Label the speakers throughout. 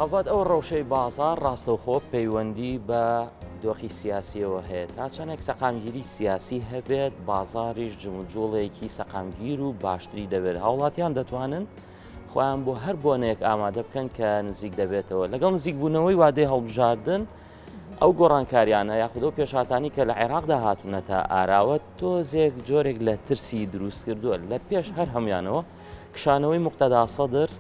Speaker 1: هەڵبەت ئەو ڕەوشەی بازاڕ ڕاستەوخۆ پەیوەندی بە دۆخی سیاسیەوە هەیە تا چەندێک سەقامگیری سیاسی هەبێت بازاڕیش جموجوڵێکی سەقامگیر و باشتری دەبێت هاوڵاتیان دەتوانن خۆیان بۆ هەر بۆنەیەک ئامادە بکەن کە نزیک دەبێتەوە لەگەڵ نزیکبوونەوەی وادەی هەڵبژاردن ئەو گۆڕانکاریانە یاخود ئەو پێشهاتانی کە لە عێراقدا هاتوونەتە ئاراوە تۆزێک جۆرێک لە ترسی دروست کردووە لە پێش هەر هەموانەوە کشانەوەی مقتەدا سەدر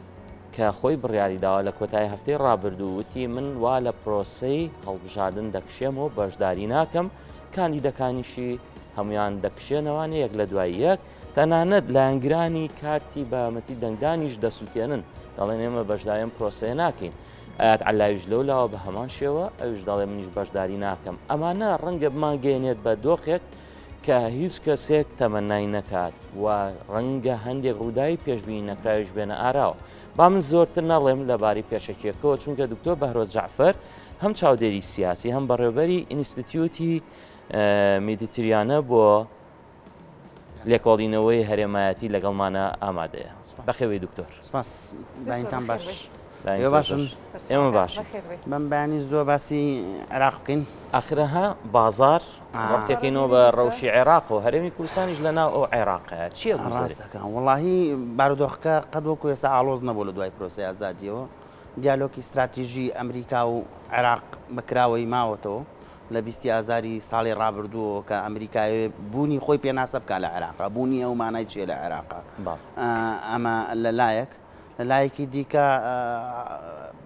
Speaker 1: کە خۆی بڕیاری داوە لە کۆتایی هەفتەی ڕابردوو وتی من وا لە پرۆسەی هەڵبژاردن دەکشێمەوە بەشداری ناکەم کاندیدەکانیشی هەمویان دەکشێنەوانە یەک لە دوای یەک تەنانەت لایەنگرانی کارتی بەیامەتی دەنگدانیش دەسووتێنن دەڵێن ئێمە بەشداری ئەم پرۆسەیە ناکەین ئایات عەلاویش لەو لاوە بە هەمان شێوە ئەویش دەڵێ منیش بەشداری ناکەم ئەمانە ڕەنگە بمانگەیەنێت بە دۆخێک کە هیچ کەسێک تەمەنای نەکات و ڕەنگە هەندێک ڕووداوی پێشبینی نەکراویش بێنە ئاراوە. با من زۆرتر نەڵێم لەبارەی پێشەکیەکەوە چونکە دکتۆر بەهرۆز جەعفەر هەم چاودێری سیاسی هەم بەڕێوبەری ئینستیتیوتی میدیتریانە بۆ لێکۆڵینەوەی هەرێمایەتی لەگەڵمانە ئامادەیە. بەخێوی دکتۆر.
Speaker 2: سپاس بەینتان باش. ئێوە باشن؟
Speaker 1: ئێمە باشین.
Speaker 2: بەم بەیانی زووە باسی عێراق بکەین.
Speaker 1: ئاخرەها بازاڕ ڕەفتێکەینەوە بە ڕەوشی عێراق و هەرێمی کوردستانیش لە ناو ئەو عێراقەیە. چییە گوزەرێ؟
Speaker 2: ڕاست دەکەن. وەڵاهی بارودۆخەکە قەت وەکو ئێستا ئاڵۆز نەبووە لە دوای پرۆسەی ئازادییەوە. دیالۆگی ستراتیژی ئەمریکا و عێراق بە کراوەیی ماوەتەوە لە بیستی ئازاری ساڵی ڕابردووەوە کە ئەمریکا ئەیەوێ بوونی خۆی پێناسە بکا لە عێراقا، بوونی ئەو مانای چییە لە عێراقا؟ ئەمە لە لایەک. لە لایەکی دیکە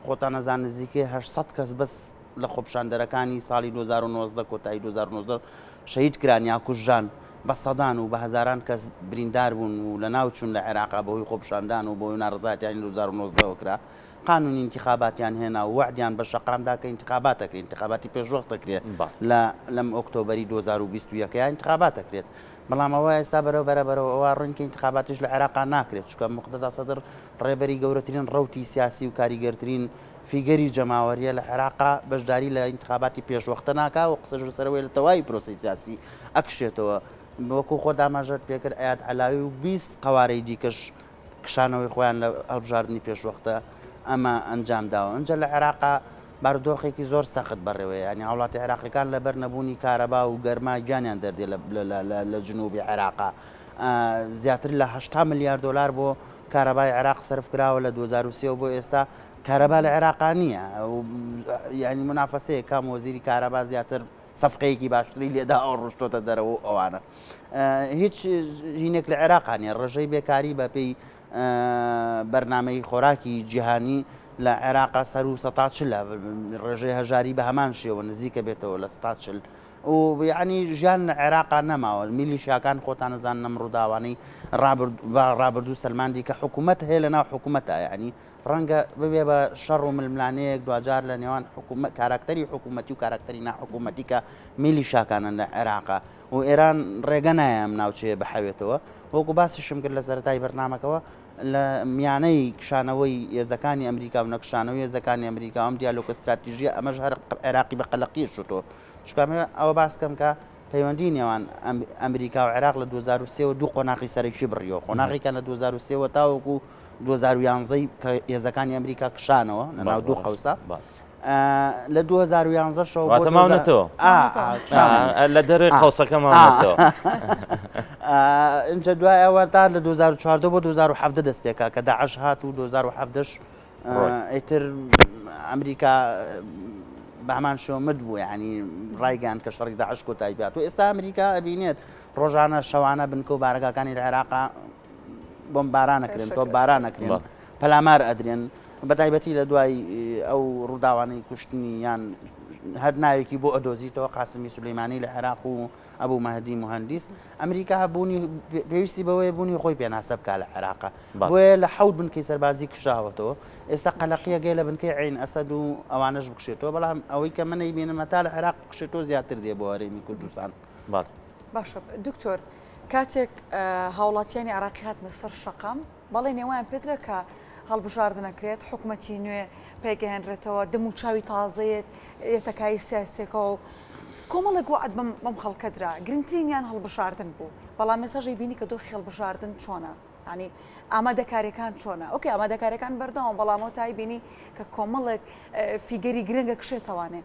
Speaker 2: خۆتان ئەزان نزیکەی 800 کەس بەس لە خۆپیشاندەرەکانی ساڵی 2019 کۆتایی 2019 شەهید کران یا کوژران بە سەدان و بە هەزاران کەس بریندار بوون و لە ناو چوون لە عێراقا بەهۆی خۆپیشاندان و بەهۆی ناڕەزایەتیانی 2019 کرا قانونی انتخاباتیان هێنا و وەعدیان بە شەقام دا کە انتخابات ئەکرێت انتخاباتی پێشوەخت ئەکرێت لە لەم ئۆکتۆبەری 2021 یا انتخابات ئەکرێت بەڵام ئەوە ئێستا بەرەو بەرە بەرەو ئەوە ڕوین کە ئینتخاباتیش لە عێراقا ناکرێت، چونکە موقتەدا سەدر ڕێبەری گەورەترین ڕەوتی سیاسی و کاریگەرترین فیگەری جەماوەرییە لە عێراقا، بەشداری لە ئینتخاباتی پێشوەختە ناکا و قسەش لەسەر ئەوەیە لە تەواوی پرۆسەی سیاسی ئەکشێتەوە. وەکو خۆت ئاماژەت پێکرد ئەیاد عەلاوی و 20 قەوارەی دیکەش کشانەوەی خۆیان لە هەڵبژاردنی پێشوەختە ئەمە ئەنجام داوە. ئینجا لە عێراقا بارودۆخێکی زۆر سەخت بەڕێوەیە، یانی هاوڵاتی عێراقیەکان لەبەر نەبوونی کارەبا و گەرما گیانیان دەردێ لە جنوبی عێراقا. زیاتر لە 80 ملیار دۆلار بۆ کارەبای عێراق سەرف کراوە لە 2003 بۆ ئێستا کارەبا لە عێراقا نییە. یانی منافەسەیە کام وەزیری کارەبا زیاتر سەفقەیەکی باشتری لێدا ئەو ڕۆشتۆتە دەرەوە و ئەوانە. هیچ هینێک لە عێراقا نییە ڕێژەی بێکاری بە پێی بەرنامەی خۆراکی جیهانی لە عێراقا سەروو سەتا چلە، ڕێژەی هەژاری بە هەمان شێوە نزیکە بێتەوە لە سەتا چل و یعنی ژیان لە عێراقا نەماوە. میلیشیاکان خۆتان ئەزانن ئەم ڕووداوانەی ڕابردوو سەلماندی کە حکوومەت هەیە لە ناو حکوومەتە یعنی ڕەنگە ببێ بە شەڕ و ململانێیەک دواجار لە نێوان حکوومەت کاراکتەری حکوومەتی و کاراکتەری ناحکوومەتی کە میلیشاکانن لە عێراقا و ئێران ڕێگە نایە ئەم ناوچەیە بحەوێتەوە وەکو باسیشم کرد لە سەرەتای بەرنامەکەوە لە میانەی کشانەوەی هێزەکانی ئەمریکا و نەکشانەوەی هێزەکانی ئەمریکا ئەم دیالۆگە ستراتیژیە ئەمەش هەر عێراقی بە قەلەقیە شتۆ چونکە ئەوە باس کەم کە پەیوەندی نێوان ئەمریکا و عێراق لە 2003 وە دوو قۆناغی سەرەکی بڕیەوە قۆناغێکیان لە 2003 وە تاوەکو 2011 کە هێزەکانی ئەمریکا کشانەوە لە ناو دوو قەوسە لە 2011 شەوە
Speaker 1: واتە ماونەتەوە لە دەرەوەی قەوسەکە ماونەتەوە
Speaker 2: ئینجا دوای ئەوە تا لە 2014 بۆ 2017 دەست پێکا کە داعش هات و 2017 ئیتر ئەمریکا بە هەمان شێوە مرد بوو یعنی ڕایگەیاند کە شەڕی داعش کۆتایی پێ هات و ئێستا ئەمریکا ئەبینێت ڕۆژانە شەوانە بنکە و بارەگاکانی لە عێراقا بۆمبارانەکرێن تۆپبارانەکرێن پەلامار ئەدرێن بە تایبەتی لە دوای ئەو ڕووداوانەی کوشتنی یان هەر ناوێکی بۆ ئەدۆزیتەوە قاسمی سولەیمانی لە عێراق و ئەبوو مەهدی موهەندیس ئەمریکا بوونی پێویستی بەوەیە بوونی خۆی پێناسە بکا لە عێراق بۆیە لە حەوت بنکەی سەربازی کشاوەتەوە ئێستا قەلەقیەکەی لە بنکەی عین ئەسەد و ئەوانەش بکشێتەوە بەڵام ئەوەی کە من ئەیبینم هەتا لە عێراق بکشێتەوە زیاتر دێ بۆ هەرێمی کوردستان.
Speaker 3: باشە دکتۆر کاتێک هاوڵاتیانی عێراقی هاتنە سەر شەقام بەڵێنی ئەوەیان پێدرا کە هەڵبژاردن ئەکرێت، حکومەتی نوێ پێکئەهێنرێتەوە، دەموچاوی تازە یەتە کایەی سیاسیەکەوە و کۆمەڵێک وەعد بەم خەڵکە درا، گرنگترینیان هەڵبژاردن بوو، بەڵام ئێستاش ئەیبینی کە دۆخی هەڵبژاردن چۆنە. ینی ئامادەکاریەکان چۆنە؟ okay ئامادەکاریەکان بەردەوام بەڵام ئەوەتای بینی کە کۆمەڵێک figure ی گرنگە کشێتەوانێ.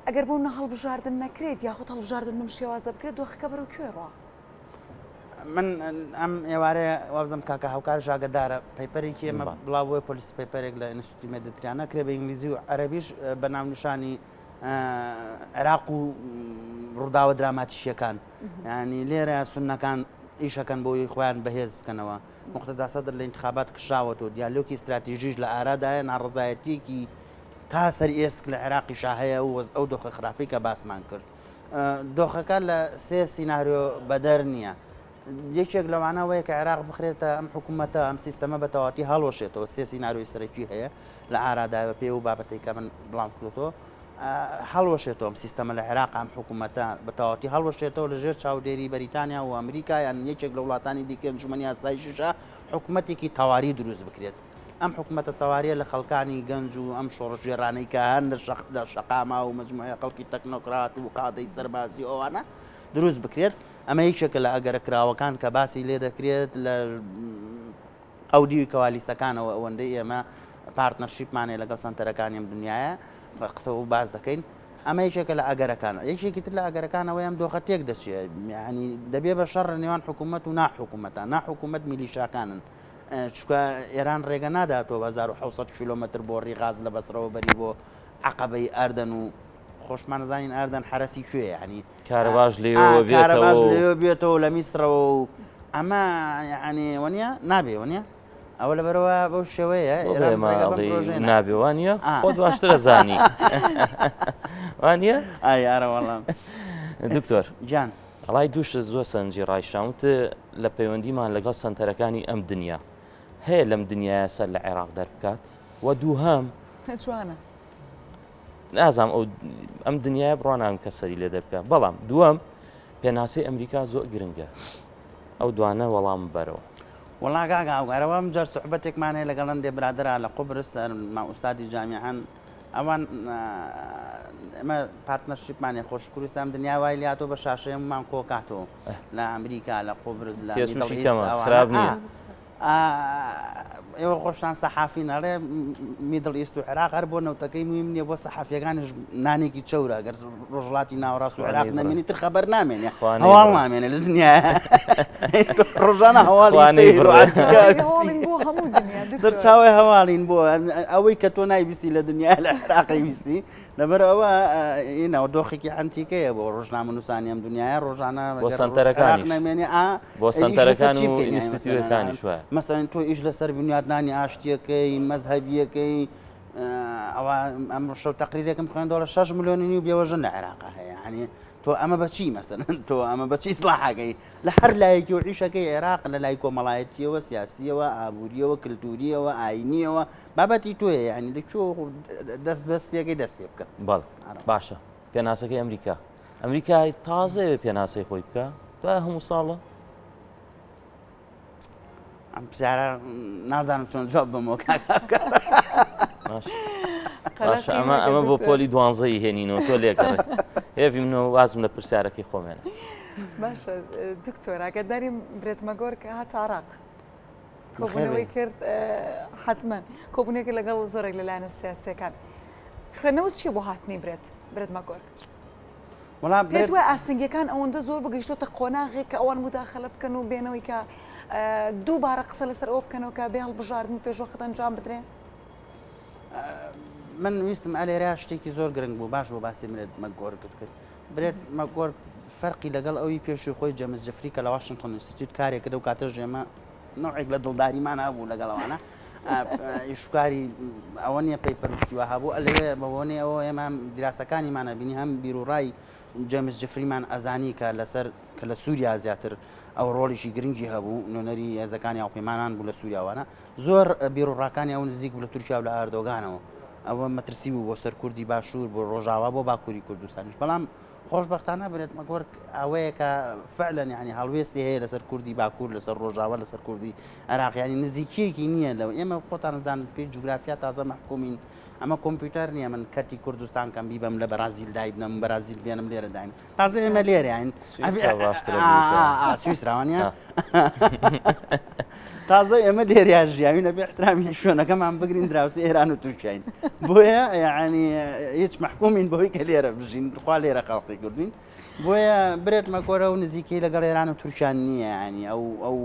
Speaker 3: ئەگەر بۆ نە هەڵبژاردن نەکرێت یاخود هەڵبژاردن بەم شێوازە بکرێت دۆخەکە بەرەو کوێ ڕوا؟
Speaker 2: من ئەم ئێوارەیە وابزم کاکە هاوکار ژاگەدارە paper ێکی ئێمە بڵاو بۆی policy paper ێک لە ئینستیتوتی مێدیتریانە کرێ بە ئینگلیزی و عەرەبیش بە ناونیشانی عێراق و ڕووداوە دراماتیشیەکان ینی لێرە سوننەکان ئیشەکەن بۆی خۆیان بەهێز بکەنەوە موقتەدا سەدر لە ئینتخابات کشاوەتەوە دیالۆکی ستراتیژیش لە ئارادایە ناڕەزایەتیەکی تا سەر ئێسک لە عێراقیشا هەیە و ئەو دۆخە خراپەی کە باسمان کرد دۆخەکە لە سێ سیناریۆ بەدەر نییە. یەکێک لەوانە وەیە کە عێراق بخرێتە ئەم حکوومەتە ئەم سیستەمە بە تەواتی هەڵوەشێتەوە سێ سیناریۆی سەرەکی هەیە لە ئارادایە بە پێی ئەو بابەتەی کە من بڵاوم کردۆتەوە هەڵوەشێتەوە ئەم سیستەمە لە عێراق ئەم حکوومەتە بە تەواتی هەڵوەشێتەوە لە ژێر چاودێری بەریتانیا و ئەمریکا یان یەکێک لە وڵاتانی دیکە ئەنجومەنی ئاسایشیشە حکوومەتێکی تەواری دروست بکرێت. ئەم حکومەتە تەواریە لە خەڵکانی گەنج و ئەم شۆڕشگێڕانەی کە هەن لە شەقاما و مەجموعەی خەڵکی تەکنۆکرات و قادەی سەربازی و ئەوانە دروست بکرێت، ئەمە یەکێکە لە ئەگەرە کراوەکان کە باسی لێ دەکرێت لە ئەو دیوی کەوالیسەکانەوە ئەوەندەی ئێمە partnership مان هەیە لەگەڵ سەنتەرەکانی ئەم دنیایە قسە و باس دەکەین. ئەمە یەکێکە لە ئەگەرەکان. یەکێکی تر لە ئەگەرەکان ئەوەیە ئەم دۆخە تێک دەچێت، یانی دەبێ بە شەڕ لە نێوان حکوومەت و ناحکوومەتە. ناحکوومەت میلیشاکانن. چونکە ئێران ڕێگە نادات تۆ 1700 کیلۆمەتر بۆڕی غاز لە بەسرەوە بەری بۆ عەقەبەی ئەردەن و خۆشمان زانین ئەردەن حەرەسی کوێیە یعنی
Speaker 1: کارەباش لێوە
Speaker 2: کارەباش لێوە بێتەوە لە میسرەوە و ئەمە یعنی وەنیە نابێ وەنیە ئەوە لەبەرەوە بەو شێوەیە
Speaker 1: نابێ وانە خۆت باشترە زانی وانە
Speaker 2: ئایارە وەڵام
Speaker 1: دکتۆر
Speaker 2: گیان
Speaker 1: ئەڵای دوو شت زۆر سەرنجی ڕایشام وت لە پەیوەندیمان لەگەڵ سەنتەرەکانی ئەم دنیا هەیە لەم دنیاە سەر لە عێراق دەربکات و دووهەم
Speaker 3: جوانە
Speaker 1: نازام ئەو ئەم دنیاە بڕوانام کە سەری لێ دەرکە بەڵام دووەم پێناسەی ئەمریکا زۆر گرنگە ئەو دوانە وەڵام بەرەوە.
Speaker 2: وەڵا کاک هاوکار ئەوە ئەم جار سوحبەتێکمان هەیە لەگەڵ هەندێ برادەرا لە قوبرس ما ئوستادی جامیعەن ئەوان ئێمە partnership مان هەیە خۆشکر ئێستا ئەم دنیا وای لێهاتووە بە شاشەیەمان کۆکاتەوە لە ئەمریکا لە قوبرس لە
Speaker 1: تێچووشی
Speaker 2: Middle East
Speaker 1: کەمە،
Speaker 2: ئەوانە.
Speaker 1: خراپ نییە.
Speaker 2: ئێوە خۆشتان سەحافین ئەڵێ Middle East و عێراق هەر بۆ نەوتەکەی مهم نییە بۆ سەحافیەکانیش نانێکی چەورە گەر ڕۆژهەڵاتی ناوەڕاست و عێراق نەمێنی تر خەبەر نامێنێ هەواڵ نامێنێ لە دنیا ڕۆژانە هەواڵی سەرچاوی هەواڵین بۆ ئەوەی کە تۆ نایبیستی لە دنیا لە عێراقی بیستی لەبەر ئەوە ئینەوە دۆخێکی عەنتیکەیە بۆ ڕۆژنامەنووسانی ئەم دنیاە ڕۆژانە
Speaker 1: بۆ سەنتەرەکان
Speaker 2: نامێنێ ئا
Speaker 1: بۆ سەنتەرەکان و ئینستیتیوەکانیش وایە.
Speaker 2: مەسەلەن تۆ ئیش لەسەر بنیاتنانی ئاشتیەکەی مەزهەبیەکەی ئەوە ئەم شەو تەقریرێکم خوێندەوە لە 6 ملیۆن و نیو بێوەژن لە عێراق هەیە هەنی تۆ ئەمە بەچی مەسەلەن تۆ ئەمە بەچی ئیسلاحەکەی لە هەر لایەکی و عیشەکەی عێراق لە لای کۆمەڵایەتیەوە سیاسیەوە ئابووریەوە کللتوریەوە ئاینیەوە بابەتی تۆیە یعنی لە کوێ دەست بەست پێەکەی دەست پێ بکە
Speaker 1: بەڵێ باشە پێناسەکەی ئەمریکا ئەمریکا تازەیە پێناسەی خۆی بکە دوای هەموو ساڵە
Speaker 2: ئەم پرسیارە نازانم چۆن جواب بەمەوە
Speaker 1: باشە ئەمە ئەمە بۆ پۆلی دوانزەی هێنینەوە تۆ لێگەڕێ هێڤی منەوە وازم لە پرسیارەکەی خۆمێنە
Speaker 3: باشە دکتۆر ئاگاداری برێت مەگۆرک هاتە عراق کۆبوونەوەی کرد حتمما کۆبوونێک لەگەڵ زۆرێک لە لایەنە سیاسەکان خوێندنەوە چیە بۆ هاتنی برێت برێت مەگۆرک
Speaker 2: وەڵا
Speaker 3: پێت وایە ئاستەنگیەکان ئەوەندە زۆر بگەیشتۆتە قۆناغێک کە ئەوان موداخەلە بکەن و بێنەوەی کە دووبارە قسە لەسەر ئەوە بکەنەوە کە بێ هەڵبژاردن پێشوەخت ئەنجام بدرێ؟
Speaker 2: من ویستم ئەلێرە شتێکی زۆر گرنگ بوو باش بۆ باسی برێت مەگۆرکت کرد برێت مەگۆرک فەرقی لەگەڵ ئەوی پێشوی خۆی جەمس جەفری کە لە واشنگتۆن ئینستیتیوت کارێک کرد و کاتە ژێمە نوعێک لە دڵداریمان هەبوو لەگەڵەوانە ئیشکاری ئەوە نییە paper و شتی وا هەبوو ئەلەوێ بەوەنێ ئەوە ئێمە دیراسەکانیمان ئەبینی هەم بیروڕای جەمس جفریمان ئەزانی کە لەسەر کە لە سووریا زیاتر ئەو ڕۆڵیشی گرنگی هەبوو نوێنەری هێزەکانی هاوپەیمانان بوو لە سووریاوانە زۆر بیروڕاکانی ئەو نزیک بوو لە تورکیا و لە ئەردۆگانەوە ئەوە مەترسی بوو بۆ سەر کوردی باشوور بۆ ڕۆژاوا بۆ باکووری کوردستانیش بەڵام خۆشبەختانە برێت مەگۆرک ئەوەیە کە فعلەن یانی هەڵوێستی هەیە لەسەر کوردی باکوور لەسەر ڕۆژاوا لەسەر کوردی عێراق یانی نزیکیەکی نییە لەو ئێمە خۆتان زان پێی جوگرافیا تازە مەحکومین ئەمە کۆمپیوتەر نییە من کەتی کوردستان کەم بیبەم لە بەرازیل دایبنەم بەرازیل بێنم لێرە داین تازە ئێمە لێرەین
Speaker 1: سویسرا باشترە
Speaker 2: سویسراوانە. تازە ئێمە لێریا ژیاوین ئەبێ احترامی شوێنەکەمان بگرین دراوسێ ئێران و تورکیاین بۆیە یعنی هیچ مەحکومین بەوەی کە لێرە بژین خوا لێرە خەڵقی کردین بۆیە برێت مەکۆرە و نزیکەی لەگەڵ ئێران و تورکیان نییە ینی ئەو ئەو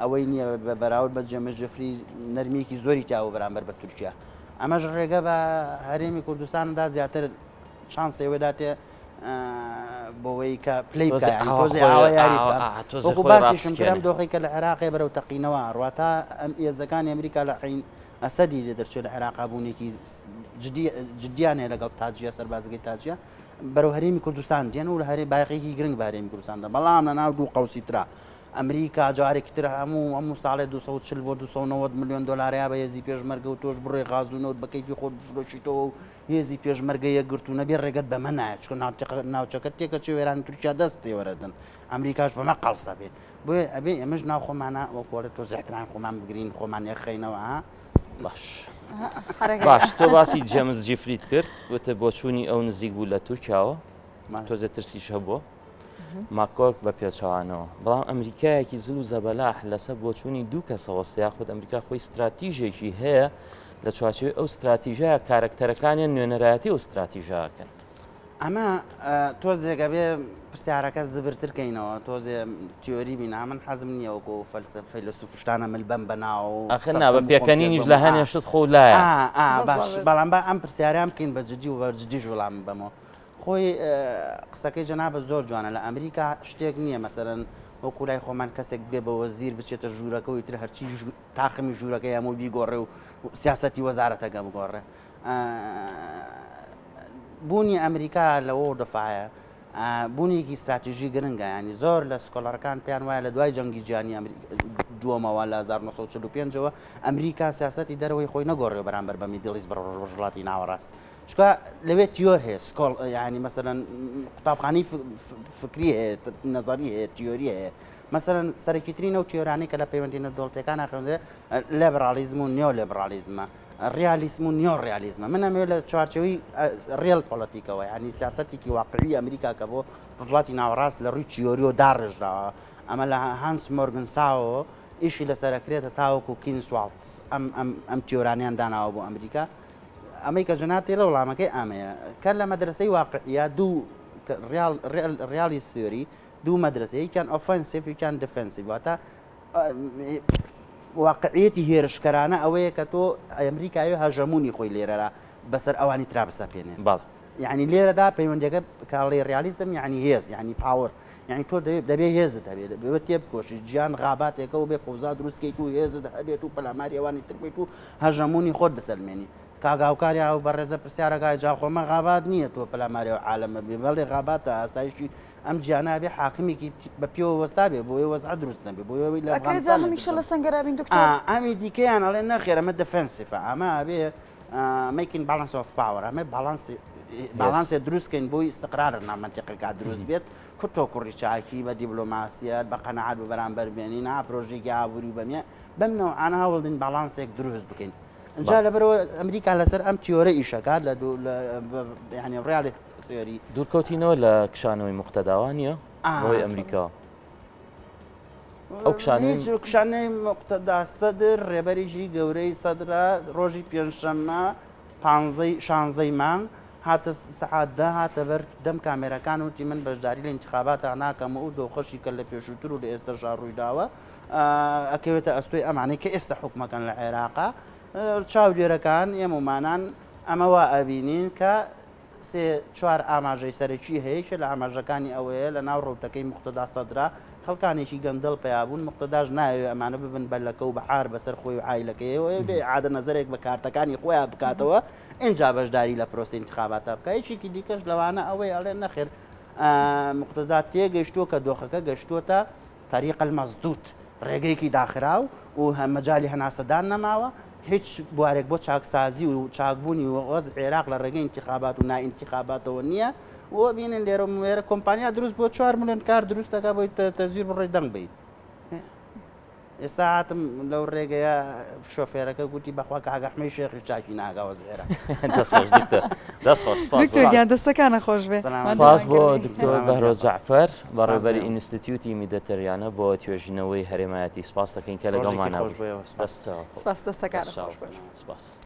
Speaker 2: ئەوەی نییە بە بەراورد بە جێمس جفری نەرمیەکی زۆری تیاوە بەرامبەر بە تورکیا ئەمەش ڕێگە بە هەرێمی کوردستاندا زیاتر چانسی ئەوەداتێ بۆەوەی کە پلی وەکو باسیشم کرم دۆخی کە لە عێراقێ بەرەو تەقینەوە ڕواتە ئەم ئێزەکانی ئەمریکا لە عین ئەسەدی لێ دەرچێت لە عێراقا بوونێکی جدیان هەیە لەگەڵ تاجیە سەربازگەی تاجیە بەرەو هەرێمی کوردستان دێن و لە هەرێ بایەخێکی گرنگ بە هەرێمی کوردستان دەن بەڵام لە ناو دوو قەوسی ترا ئەمریکا جارێکی تر هەموو هەموو ساڵێ 240 بۆ 290 ملیۆن دۆلاریا بە هێزی پێشمەرگە و تۆش بڕێ غاز و نەوت بە کەیفی خۆت بفرۆشیتەوە و هێزی پێشمەرگە یەکگرتوو نەبێ ڕێگەت بەمە نایە چونکە ناوچەکە تێکەچێ و ئێران و تورکیا دەست پێوەرەدەن ئەمریکاش بەمە قەڵسە بێ بۆیە ئەبێ ئێمەش ناو خۆمانە وەکۆڵێ تۆزێ احترام خۆمان بگرین خۆمان یەکخەینەوە ها
Speaker 1: باش باش تۆ باسی جێمز جیفریت کرد وتە بۆچوونی ئەو نزیک بوو لە تورکیاوە تۆزێ ترسیش هەبووە ماکۆرک بە پێچەوانەوە بەڵام ئەمریکایەکی زل و زەبەلاح لەسەر بۆچوونی دوو کەسەوە یاخود ئەمریکا خۆی ستراتیژێکی هەیە لە چوارچێوەی ئەو ستراتیژە کارەکتەرەکانیان نوێنەرایەتی ئەو ستراتیژەکەن.
Speaker 2: ئەمە تۆزێک ئەبێ پرسیارەکە زبرتر کەینەوە تۆزێ تیۆری بینا من حەزم نییە وەکو فەلسە فەیلەسوف شتانە مل بەم بەناو
Speaker 1: ئەخر نا بە پێکەنینیش لە هەنێ شت خۆ لایە
Speaker 2: باش بەڵام با ئەم پرسیاران بکەین بە جدی و بە جدیش وەڵام بەمەوە خۆی قسەکەی جەنابە زۆر جوانە لە ئەمریکا شتێک نییە مەسەرەن وەکو لای خۆمان کەسێک بێ بە وەزیر بچێتە ژوورەکە و تر هەرچی تاقمی ژوورەکەی هەموو بیگۆڕێ و سیاسەتی وەزارەتەکە بگۆڕێ بوونی ئەمریکا لەوە دەفاە بوونێکی استراتیژی گرنگە ینی زۆر لە scholar ەکان پێیان وایە لە دوای جەنگی جیهانی دووەمەوە لە 1945ەوە ئەمریکا سیاستی دەرەوەی خۆی نەگۆڕێ بەرامبەر بە Middle East بە ڕۆژهەڵاتی ناوەڕاست چونکە لەوێ تیۆر هەیە school ینی مەسەرەن قوتابخانەی فکری هەیە نەزەری هەیە تیۆری هەیە مەسەرەن سەرەکیترین ئەو تیۆرانەی کە لە پەیوەندی نێودەوڵەتیەکان خوێندرێ لیبرالیزم و نیۆ لیبرالیزمە ڕیالیسم و نیۆ ڕیالیزمە من ئەمەوێت لە چوارچێوەی ڕیال پۆلەتیکەوە ینی سیاسەتێکی واقعی ئەمریکا کە بۆ ڕۆژهەڵاتی ناوەڕاست لە ڕووی تیۆریەوە داڕێژراوە ئەمە لە هانس مۆرگنساوە ئیشی لەسەرەکرێتە تاوەکو کینس واڵتس ئەم ئەم ئەم تیۆرانیان داناوە بۆ ئەمریکا ئەمەی کە جەناب تێلە وڵامەکەی ئامەیە کە لە مەدرسەی واقعیە دوو realist theory دوو مەدرسە یەکیان offensive یەکیان defensive واتە واقعیەتی هێرشکەرانە ئەوەیە کە تۆ ئەمریکای هەژەمونی خۆی لێرەرا بەسەر ئەوانی ترا بسەپێنێ
Speaker 1: بەڵێ
Speaker 2: یعنی لێرەدا پەیوەندەکە کاڵی ڕیالیزم یعنی هێز یعنی power یعنی تۆ دەبێ هێزت هەبێت دەبێت تێ بکۆشی گیان غاباتێکەوە بێ فەوزا دروستکەیت و هێزت هەبێت و پەلاماری ئەوانی تر بکەیت و هەژەمونی خۆت بسەلمێنی کاک هاوکاری ئەو بەڕێزە پرسیارەکە جا خۆمە غابات نییە تۆ پەلاماری ئەو عالەمە بێ بەڵێ غاباتە ئاسایشی ئەم جیانە بێ حاکمێکی بە پێوە وەستا بێ بۆیە وەزع دروست نەبێ بۆیە ئەوەی لە
Speaker 3: ئەکرێ جا
Speaker 2: ئەفغانستان
Speaker 3: هەمیشە
Speaker 2: دروست
Speaker 3: لە سەنگەرا بین دکتۆر؟
Speaker 2: ئەمی دیکەیان ئەڵێن نەخێر ئەمە defensive ە ئەمە ئەبێ making balance of power ئەمە باڵانسی باڵانسێ دروست کەین بۆی ئیستقرار لە ناو مەنتیقەکە دروست بێت کورتۆ کوڕی چاکی بە دیبلۆماسیەت بە قەناعەت بە بەرامبەر بێنین ها پرۆژێکی ئابووری و بەمێ بەم نەوعانە هەوڵدین باڵانسێک دروست بکەین جا لەبەرەوە ئەمریکا لەسەر ئەم تیۆرە ئیشەکات لە دوو ینی realist theory
Speaker 1: دوورکەوتینەوە لە کشانەوەی موقتەداوە نییە بۆی ئەمریکا ئەو کشانەی
Speaker 2: کشانەی موقتەدا سەدر ڕێبەریی گەورەی سەدرە ڕۆژی پێنجشەممە پانزەی شانزەی مانگ هاتە سەعات دە هاتە بەر دەم کامێرەکان وتی من بەشداری لە ئینتخاباتا ناکەم و ئەو دۆخەشی کە لە پێشووتر و لە ئێستەشا ڕوویداوە ئەکەوێتە ئەستۆی ئەمانەی کە ئێستا حوکمەکەن لە عێراقا چاودێرەکان ئێمەمانان ئەمە وا ئەبینین کە سێ چوار ئاماژەی سەرەکی هەیە، یەکێ لە ئاماژەکانی ئەوەیە لە ناو ڕەوتەکەی موقتەدا سەدرا خەڵکانێکی گەندەڵ پەیا بوون، موقتەداش نایەوێ ئەمانە ببن بە لەکە و بە عار بەسەر خۆی و عایلەکەیەوە، ئەیەوێ ئیعادە نەزەرێک بە کارتەکانی خۆیا بکاتەوە ئینجا بەشداری لە پرۆسەی ئینتخاباتا بکا. یەکێکی دیکەش لەوانە ئەوەیە ئەڵێ نەخێر موقتەدا تێگەیشتووە کە دۆخەکە گەشتووەتە طریق المسدود، ڕێگەیەکی داخراو و مەجالی هەناسەدان نەماوە، هیچ بوارێک بۆ چاکسازی و چاکبوونی وەزعی عێراق لە ڕێگەی ئینتیخابات و نائینتیخاباتەوە نییە و بینن لێرە و لێرە کۆمپانیا دروست بووە چوار ملیۆن کار دروست دەکات بۆی تەزویر بڕۆی دەنگ بەی. ئێستا هاتم لەو ڕێگەیە شۆفێرەکە گوتی بەخوا کاک ئەحمەی شێخیش چاکی ناکا وەزعی عێراق.
Speaker 1: دەست خۆش دکتۆر دەست خۆش سپاس
Speaker 3: دکتۆر گیان دەستەکانە خۆش بێ.
Speaker 1: سپاس بۆ دکتۆر بەهرۆز جەعفەر بەڕێوەبەری ئینستیتیوتی میدەتەریانە بۆ توێژینەوەی هەرێمایەتی سپاس دەکەین کە لەگەڵمانە
Speaker 2: بووی.
Speaker 3: سپاس دەستەکانە خۆش بێ.
Speaker 1: سپاس.